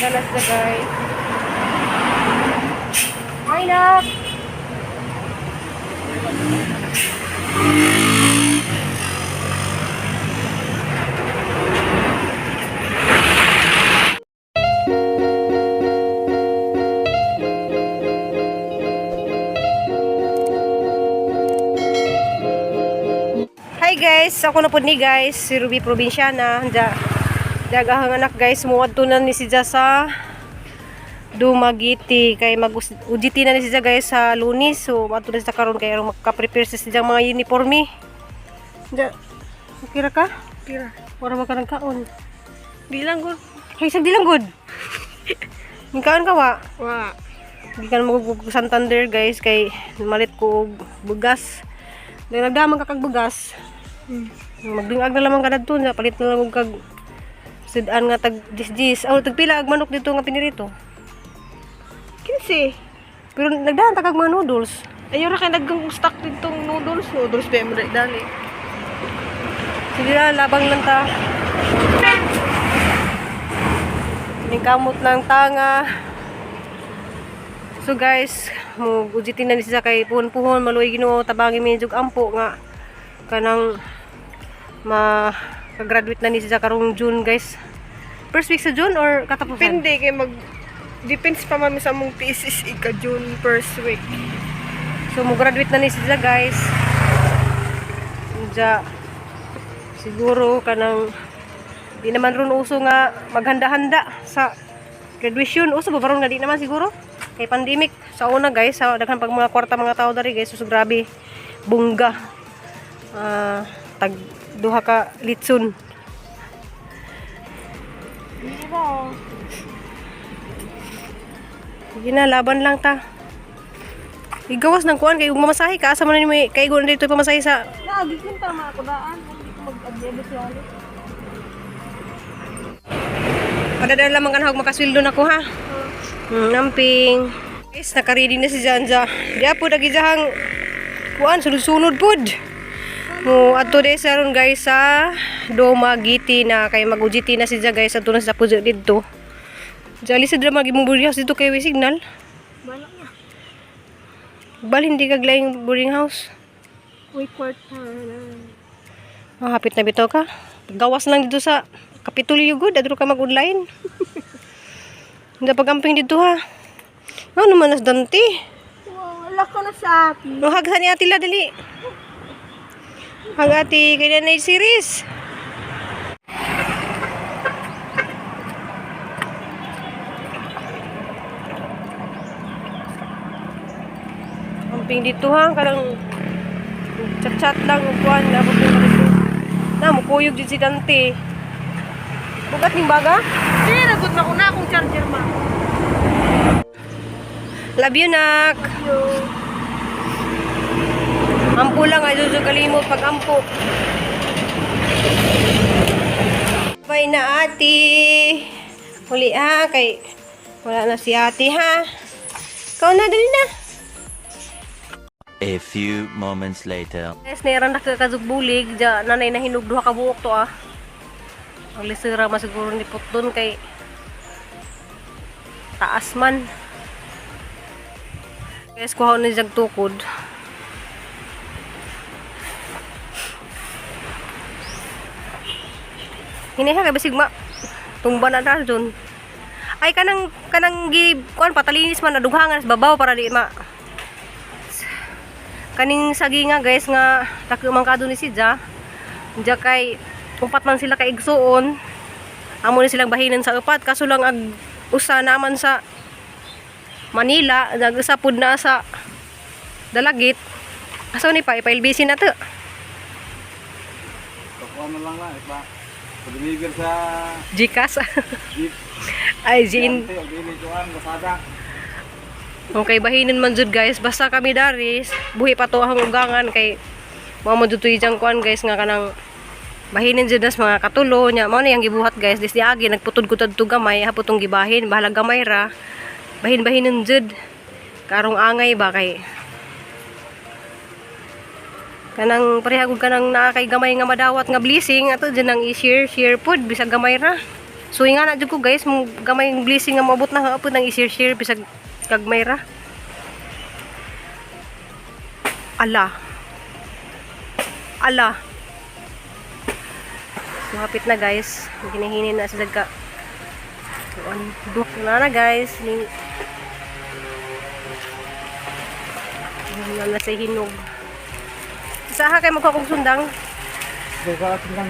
Nagala sila, guys. Hi, nak! Hi guys, ako na po ni guys, si Ruby Provinciana. Diya, dagahang anak guys, muadto na ni si sa Dumaguete kay mag UGT na ni siya guys sa Lunes. So adto na siya karon kay aron maka-prepare sa siya mga uniforme. Diya, okay ra ka? Pira. Wala man ka ng kaon. Di lang gud. Hey, isang di lang good. Kaon ka wa? Wa. Hindi ka na mag Santander guys kay malit ko og bugas. Dahil nagdaman ka kag bugas. Magdingag na lamang ka dadto na palit na lang og kag sudan nga tag 10. Aw tagpila ag manok dito nga pinirito. 15. Pero nagdahan ta kag mga noodles. Ayaw ra kay naggang stock ditong noodles. Noodles pa mo dali. Sige na, labang lang ta. Ningkamot ng tanga. So guys, mo ujitin na ni siya kay puhon-puhon maluoy Ginoo tabangi mi jug ampo nga kanang ma graduate na ni siya karong June, guys. First week sa June or katapusan? Depende kay mag depends pa man sa among TSSE ka June first week. So mo graduate na ni siya, guys. Diya, siguro kanang di naman ron uso nga maghanda-handa sa graduation. Uso ba ron nga di naman siguro? Kay pandemic sa una guys, sa daghan pag mga kwarta mga tao dari guys, so grabe bungga. Ah, tag duha ka litson. Sige na, laban lang ta. Igawas ng kuan kay ug mamasahe ka asa man ni may kay na dito pamasahe sa Naagi kun tama ako daan. Hindi ko mag-adebos lalo. Padadala man kanahog makasweldo na ko ha. Amping. Guys, nakaready na si Janja. Diya po nagijahang kuan sunod-sunod pud. Mo adto day sa ron guys sa Dumaguete na kay mag-UGT na si Ja guys adto na sa puso didto. Jali sa drama gimong boarding house dito kay way signal. Bala na. Bal hindi ka glaing boarding house. Uy, kwarta na. Ah, hapit na bitaw ka. Gawas lang dito sa Kapitolyo gud, adto ka mag-online. Hindi pagamping dito ha. Ano man nas Dante? Wow, wala ko na sa akin. No, hagsa ni ate la, dali. Hag ate, kay na series. Amping dito ha, kanang chat-chat lang ug kuan na ko dito. Na mukuyog din si Dante. Bugat ning baga? Sige, nagot na ko na akong charger ma. Love you, nak. Yo. Ampo lang ay jojo kalimot pag ampo. Bye na ate. Huli ha kay wala na si ate ha. Ikaw na dali na. A few moments later. Guys, nairan na kakazugbulig ja nanay na hinog duha ka buok to ah. Ang lisira man siguro ni doon kay taas man. Guys, kuha ni jag tukod. Hinay ha kay basig ma tumba na ta dun. Ay kanang kanang gi kuan patalinis man nadughangan sa babaw para di ma kaning sagi nga guys nga dako man kado ni si Ja. Ja kay upat man sila ka igsuon. Amo ni silang bahinan sa upat kaso lang ag usa naman sa Manila, nag-usa pud na sa Dalagit. Aso ni pa ipa-LBC na to. Pakuha na lang na, ipa. Pa-deliver sa GCash. jeep. Ay, Jane. Ante, o dili kuan, Lazada. Okay, bahinan man jud guys. Basta kami daris, buhi pa to ang ugangan kay mao mo jud ijang kuan guys nga kanang bahinin jud nas mga katulo nya mao na yang gibuhat guys. Dis niagi nagputod ko tadto gamay, hapot tong gibahin, bahala gamay ra. Bahin-bahinon jud. Karong angay ba kay kanang pareha gud kanang naa kay gamay nga madawat nga blessing ato jud nang i-share share pod bisag gamay ra. So inga na jud ko guys, mo gamay yung blessing nga moabot na hapon nang i-share-share bisag kagmay ra. Ala. Ala. So hapit na guys. Ginihinin na sila ka. Kuan duk na na guys. Ni na na sa hinog. Saha kay magkakong sundang. Duga atin lang.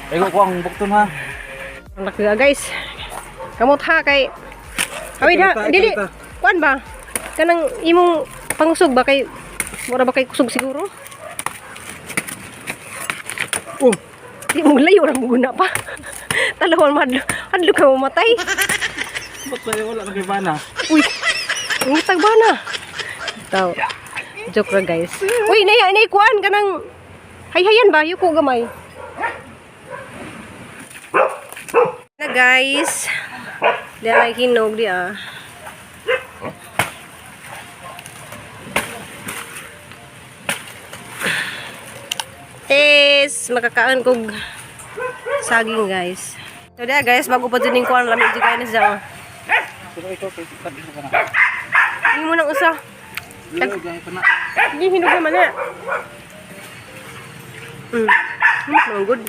Ego ko ang bukton ha. Ang laki ka, guys. Kamot ha kay Awid ha, Ikaw ta, dili. ikaw ta. Kuan ba? Kanang imong pangusog ba kay mura ba kay kusog siguro? Oh, Di mo layo ra mo guna pa. Talawan madlo, adlo ka mamatay. ba't sa'yo wala na kay bana? Uy, ngitag ba na? Taw. Joke ra guys. Uy, nay nay kuan kanang hayhayan ba yuko gamay. Na guys. Di ay hinog di ah. Tes, makakaon kog saging guys. So di ah, guys, bago pa dyan yung kuan lami jud kayo na siya. Oh. Pero ikaw kay tabi ka na. Hindi mo nang usa. Luoy gahi pa na. Hindi, hinog naman na. No, good.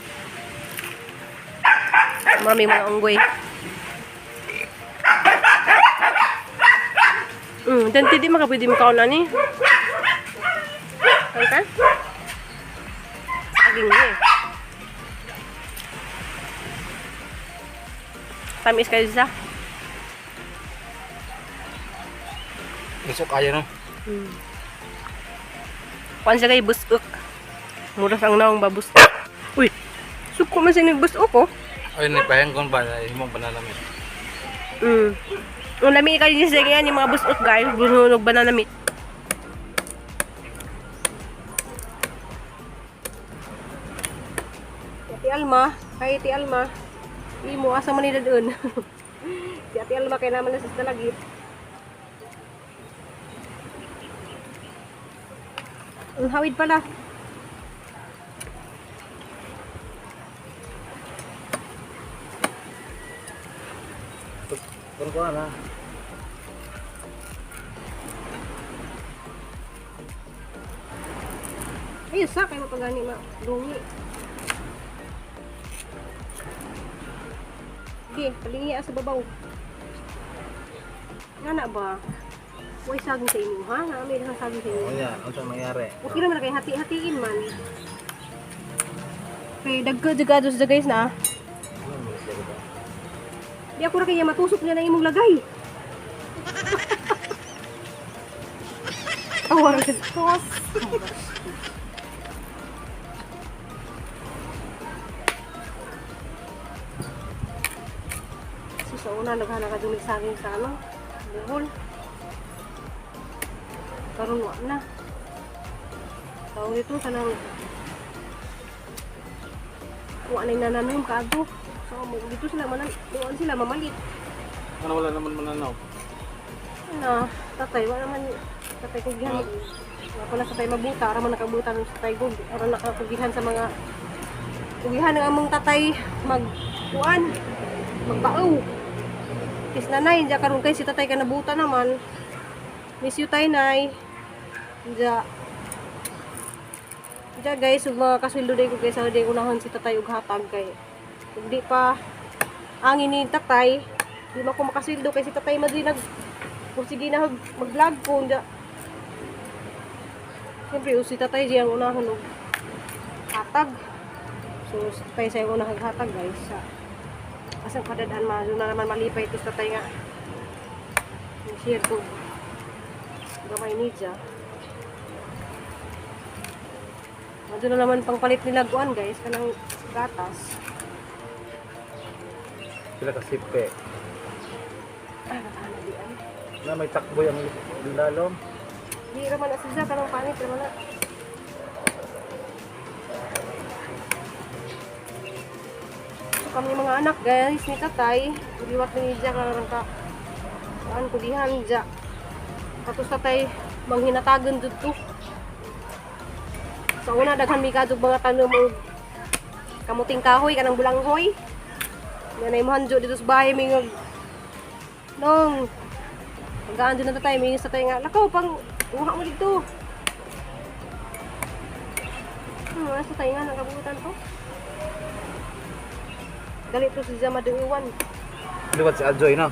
Mami, mga unggoy. Dan di maka pwede makaon na ni. Kanta? Saging ni. Eh. Tamis kayo sa. Isok ayo no. Kuan siya kay busok. Mura sang naong ba busok. Uy, suko man siya ni busok oh. Ay ni pahenggon ba imong banana meat. Ang lami kayo niya sa ganyan, yung mga busok guys, gununog banana meat. Ate Alma, kay Ate Alma, imo asa man nila doon. Si Ate Alma kay naman na sa dalagit. Ang hawid pala. Kun ko na. Ay, sa kay mapagani ma lungi. Okay, palingi sa babaw. Nga na ba? Uy, saging sa inyo, ha? Nga, may isang saging sa inyo. Oh ya, unsa mangyari? Okay naman na kayo, hati-hatiin man. Okay, dagka-dagado sa guys na. Di ako ra kaya matusok niya ng imong lagay. Awa ra Tos. So, sa una, naghanap ka dun saging sa ano, buhol. Karon wa na. Tawag ito, kanang wa na yung nananom kaadto. So, dito sila manan, doon sila mamalit. Ano wala naman mananaw. Ano, tatay, wa naman, tatay kugihan. Wa pala sa tay mabuta, ara man nakabuta ng sa tay gug, ara nakakugihan sa mga kugihan ng among tatay mag kuan, magbao. Kis nanay, diya karon kay si tatay ka nabuta naman. Miss you tay nay. Diya. Diya guys, ug mga kasweldo day ko guys, day unahon si tatay og hatag kay ug di pa angin ni tatay, di man ko makasweldo kay si tatay madli nag kung sige na mag-vlog ko diya. Siyempre, si tatay diya ang unahon og hatag. So, si tatay sa unahon hatag guys. Sa asang kadadaan ma na naman malipay ito sa tatay nga. Yung share ko gamay niya. Medyo na naman pangpalit nila guan guys kanang gatas. Sila kasipe. Ah, nakahanap di ay. Na may takboy ang lalom. Di raman na sila kanang panit raman na. So kami mga anak guys ni tatay, liwat ni niya kanang ka. Kuan kugihan ja. Katos tatay manghinatagan dudto. Sa una daghan mi kadtog mga tanom og Kamuting kahoy kanang bulanghoy. Nanay mo hanjo dito sa bahay mingog. Nong Magaan na tayo, may sa tayo nga. Lakaw, pang uha mo dito. Asa tayo nga, nakabutan to. Dali to si Zama iwan. Liwat si Adjoy no.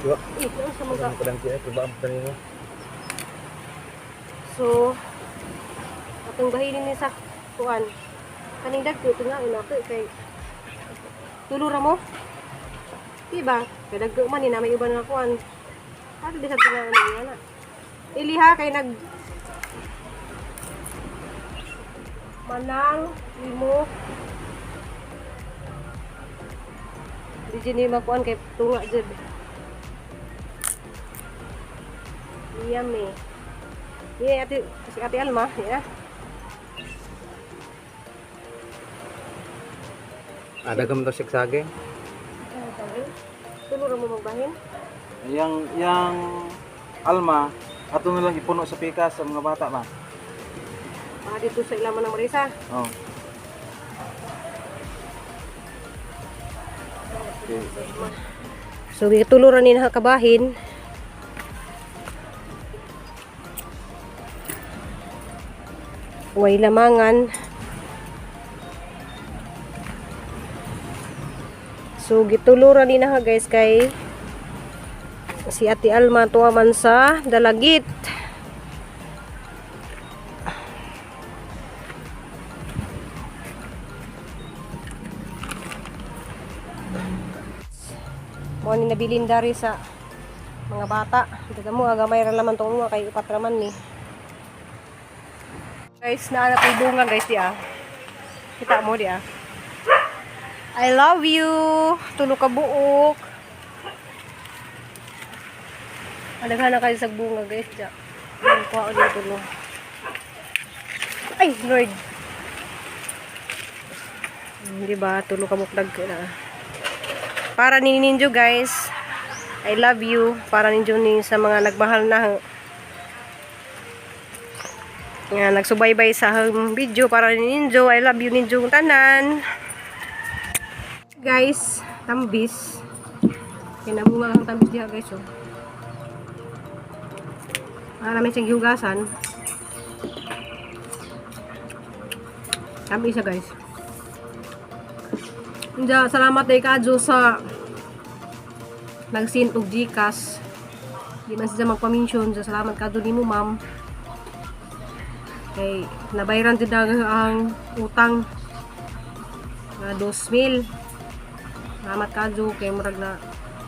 Diba? Eh, ano sa mga Ano ko lang siya, ba ang kanino? So, atong bahinin ni sa kuan. Kaning dagko ito nga una ko kay tulo ra mo. Di ba? Kay dagko man ni na may uban nga kuan. Ato di sa tunga ni ana. Iliha kay nag manang imo di jud ni makuan kay tunga jud. Yummy. Iya, ate, si Ate Alma, ya. Ada kam to sigsage. Tulo ra mo magbahin. Yang Alma ato na lang ipuno sa pikas sa mga bata ba. Para dito sa ilaman ng Marisa. Oh. Okay. So, gitulo ra ni na kabahin. Way lamangan. So, gitulo ra ni na guys kay si Ate Alma tuwa man sa Dalagit. Mo ni nabilin dari sa mga bata. Daga mo gamay ra laman tong mga kay upat ra man ni. Guys, naa na ko'y bunga guys di ah. Kita mo di ah. I love you. Tulo ka buok. Alaghan na kayo sa bunga guys di ah. Kuha ko dito no. Ay, Lord. Di ba? Tulo ka mukdag na. Para ni Ninjo guys. I love you. Para ninyo ni sa mga nagmahal na nga nagsubaybay sa akong video para ni Ninjo. I love you Ninjo tanan. Guys, tambis. Kinabunga ang tambis diha guys oh. Para namin siyang gihugasan. Tambis siya guys. Inja, salamat day kadyo sa nag-send og GCash. Di man siya magpa-mention. So, salamat kadyo nimo, ma'am. Kay nabayaran jud na ang utang nga 2,000. Salamat kadyo kay murag na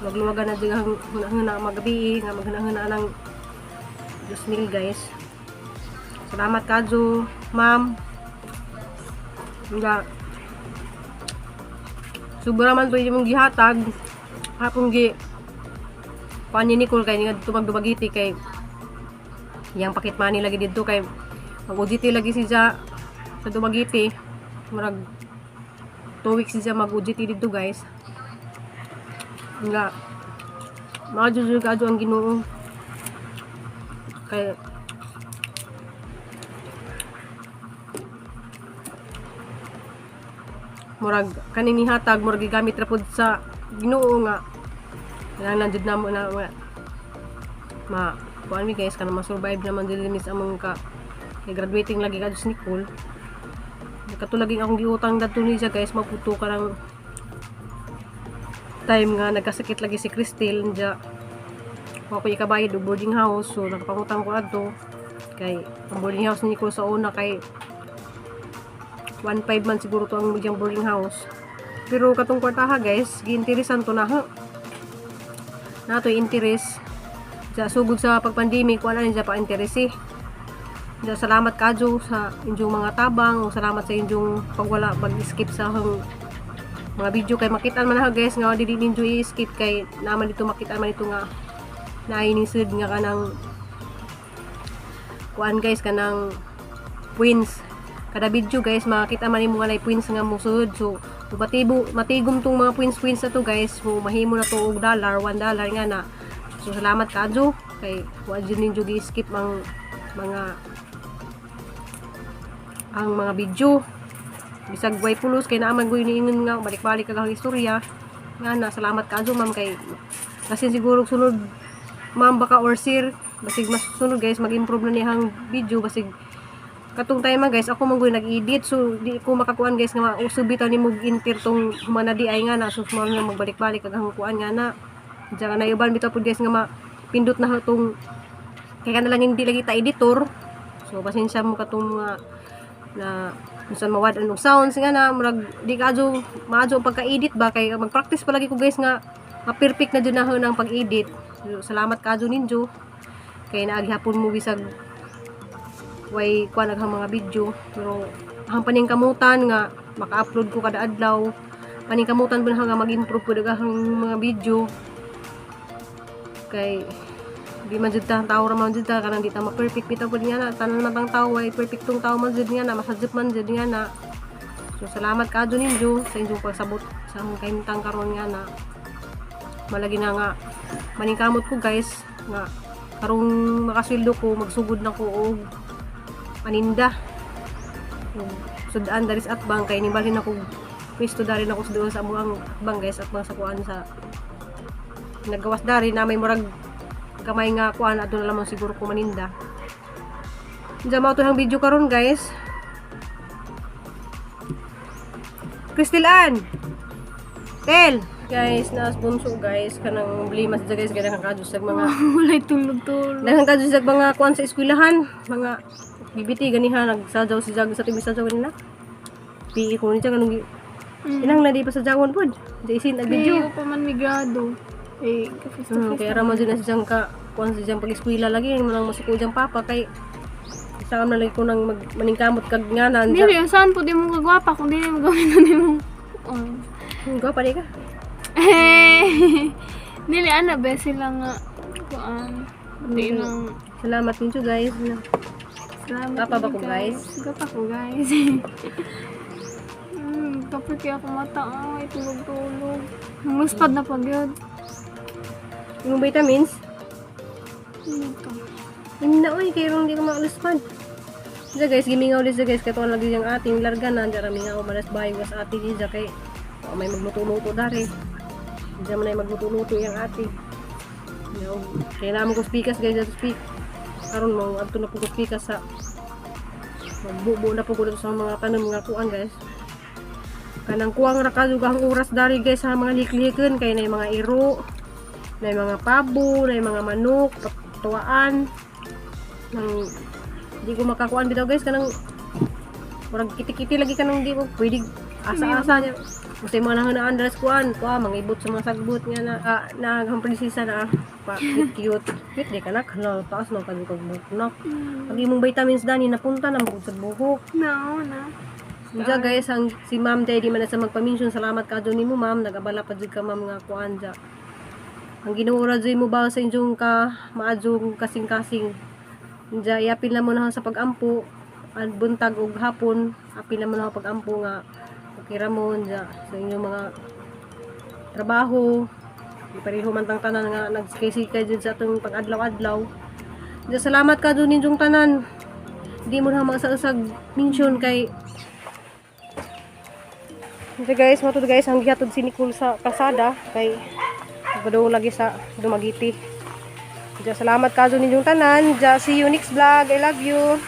magluwagan na jud ang hunahuna magabi nga maghunahuna ng 2,000 guys. Salamat kadyo, ma'am. Nga sobra man pwede mong gihatag hapong gi kuan ni Nicole kay nga tumag Dumaguete kay yang pocket money lagi didto kay mag OJT lagi siya sa Dumaguete murag 2 weeks siya mag OJT didto guys nga mga jud ang Ginoo kay murag kaning nihatag murag gigamit ra pud sa Ginoo nga kailangan jud namo na ma, ma kuan mi guys kanang ma-survive naman dili mi sa among ka kay graduating lagi ka si Nicole. Katulaging akong giutang dadto ni siya guys, maputo ka ng time nga nagkasakit lagi si Cristel nja wa ko ikabayad og boarding house, so nakapangutang ko adto kay ang boarding house ni Nicole sa una kay 1.5 man siguro to ang iyang boarding house. Pero katong kwartaha guys, giinteresan to na ha. Nato interest. Sa sugod sa pagpandemic, wala ni pa interest eh. Ja, salamat kadyo sa inyong mga tabang o salamat sa inyong pagwala pag-skip sa akong mga video kay makita man ha guys nga dili ninyo i-skip kay naman dito makita man ito nga naay ning sud nga kanang kuan guys kanang points kada video guys makita man nimo nga naay points nga mosud. So matibo matigom tong mga points points na to guys, so mahimo na to og dollar, $1 nga na. So salamat kadyo kay wa jud ninyo gi-skip ang mga video. Bisag way pulos kay naa man goy niingon nga balik-balik kag ang istorya. Nga na salamat kaayo, ma'am, kay kasi siguro sunod, ma'am, baka or sir, basig mas sunod, guys, mag-improve na niyang video. Basig katong time man, guys, ako man goy nag-edit, so di ko makakuan, guys, nga mauso bitaw ni mo inter tong humana di ay nga na. So mao na magbalik-balik kag ang kuan nga na diyan na uban bitaw pud, guys, nga ma pindot na tong kay kana lang hindi lagi ta editor. So pasensya mo katong mga na minsan mawad-an og sounds nga na murag di ka adyo maadyo ang pagka-edit ba, kay mag-practice pa lagi ko, guys, nga ma-perfect na jud na ang pag-edit. So, salamat kaadyo ninyo kay naagihapon mo bisag way kuan ang mga video, pero ang paningkamutan nga maka-upload ko kada adlaw, paningkamutan po na nga mag-improve ko ang mga video, kay di man jud ta tao ra man jud ta, kanang di ta ma-perfect bitaw pud nga na tanan man tang tao way perfectong tao man jud nga na masajop man jud nga na. So salamat kaadyo ninyo sa inyong pagsabot sa akong kahimtang karon nga na malagi na nga maningkamot ko, guys, nga karong makasweldo ko, magsugod na ko og paninda ug sudaan dari sa atbang, kay nibalhin ako pwesto dari na ko sa doon sa amuang atbang, guys, atbang sa kuan sa nagawas dari na may murag gamay nga kuan adto na lamang siguro ko maninda. Diyan mao to ang video karon, guys. Crystal Ann Tel guys, na bunso, guys, kanang blimas dyan, guys, ganang kadyo sa mga Walay tulog-tulog. Daghang kadyo sa mga kuan sa eskwelahan, mga BBT ganiha nagsadyaw si Jag sa TV sadyaw ganina. PE ko ni siya kanang inang na di pa sa jawon pod. Di isin ag video. Video pa man migrado. Eh, face to face. Kaya ra man jud na siyang ka kuan sa siyang pag-eskwela lagi mo lang masuko diyang papa, kay sa na lagi ko nang mag, maningkamot kag nga na. Dili, ang saan po di mo kagwapa kung dili mo gawin na nimo. Oh. Go pa di ka. Eh, dili ana be sila nga kuan. Di nang Salamat ninyo, guys. Salamat. Gapa ba ko, guys? Gapa ko, guys. Kapit kaya ako mata, ay tulog-tulog. Muspad na pag yun. Yung vitamins, Ito. Hindi na oy, kay rong di ko maaluspad. Diya, guys, gimingaw ulit siya, guys, kaya lagi yung ating larga na, diya ramingaw, malas bahay was ate diya kay o, may magluto-luto dari. Diya man ay magluto-luto yung ate. No, kaya naman ko speakers, guys, ato speak. Karon mo, adto na po ko speakers sa magbubo na po ko dito sa mga tanom mga kuan, guys. Kanang kuwang ra ka ang oras dari, guys, sa mga likliken kay na mga iro, na mga pabo, na mga manok, tuwaan. Nang di ko makakuan bitaw, guys, kanang murag kiti-kiti lagi, kanang di ko pwede asa-asa niya. Gusto yung mga nahanaan dalas kuan, kuan, mangibot sa mga sagbot nga na, ah, na ang prinsesa na, ah, pa, cute, cute. Cute, di ka na, hala, taas na, kag kag buhok na. Pag imong vitamins dani, napunta na, magud sa buhok. No, na. Diya, guys, ang, si ma'am dahil di man na sa magpaminsion, salamat ka nimo, ma'am, nagabala pa jud ka, ma'am, nga kuan dya. Ang Ginoo ra jud mo ba sa inyong ka maadjong kasing-kasing. Diya, iapil na mo na sa pag-ampo, ang buntag ug hapon, apil na mo na pag-ampo nga okay ra mo diya sa inyong mga trabaho. Di pareho man tang tanan nga nagsikay-sikay jud sa atong pag-adlaw-adlaw. Diya, salamat ka jud ninyong tanan. Di mo na magsasag mention kay ito, guys, matod, guys, ang gihatod si Nicole sa kalsada kay nagpadung lagi sa Dumaguete. Diya, salamat ka ninyong tanan. Diya, see you next vlog. I love you.